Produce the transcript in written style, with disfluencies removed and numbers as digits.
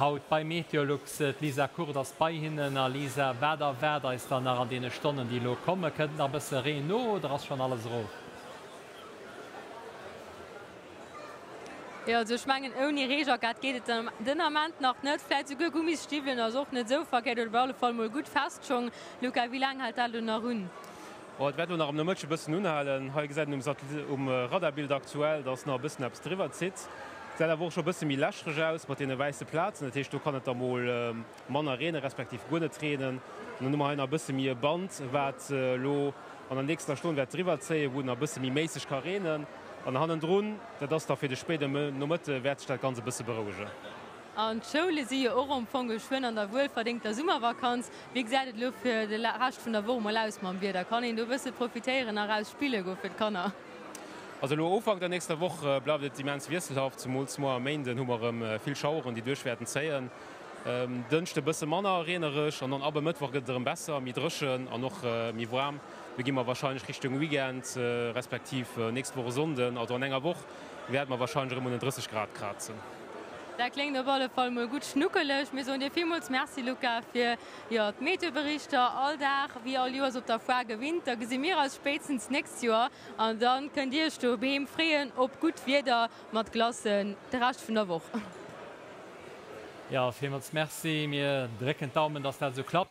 Haut bei Meteolux. D'Lisa Kurt ass bei hinnen. A Lisa, wat erwaart eis dann nach an deene Stonnen, déi elo kommen? Kënnt nach e bësse Reen no oder ass schonn alles erof? Jo, also ech mengen ouni Reejackett geet et den Ament nach net. Vläit souguer Gummisstiwwelen ass och net esou verkéiert oder op alle Fall mol gutt fest Schong. Luca, wéi laang hält dat elo nach un? Oh, et wäert elo nach am Nomëtteg e bëssen unhalen. Hei gesäit een um Radarbild aktuell, dass nach e bëssen eppes driwwer zitt. Gesäit awer och scho e bësse méi lächereg aus mat deene wäisse Plazen. Dat heescht, do kann et da mol manner reene respektiv guer net reenen. An dann hu mer hei nach e bësse méi e Band, wat elo an der nächster Stonn wäert driwwer zéien, wou et nach e bësse méi méisseg ka reenen. An hannendrun, dat ass da fir de spéide Nomëtte, wäert sech dat Ganz e bësse berouegen. An d'Schoule si jo och am Fong geschwënn an der wuelverdéngter Summervakanz. Wéi gesäit et elo fir de Rescht vun der Woch mol aus mam Wieder? Kann een do e bësse profitéieren a raus spille goe fir d'Kanner? Also elo Ufank der nächster Woch bleift et immens wiesselhaft. Zumools muer am Méinden hu mer erëm vill Schaueren, déi duerch wäerten zéien. Dënschde bësse manner reenereg an dann ab e Mëttwoch gëtt et erëm besser, méi dréchen an och méi waarm. Do gi mer warscheinlech Richtung Weekend, respektiv nächst Woch e Sonnden, also an enger Woch, wäerte mer warscheinlech erëm un den 30 Grad krazen. Dat kléngt op alle Fall mol gutt schnuckeleg. Mir soen dir villmools Merci Luca fir, jo, d'Meteoberichter all Dag, wéi all Joers op der Foire gewinnt. Da gesi mir eis spéitstens d'nächst Joer an da kënnt dir iech doheem freeën op gutt Wieder mat Glacen de Rescht vun der Woch. Jo, villmools Merci. Mir drécken d'Daumen, dass dat esou klappt.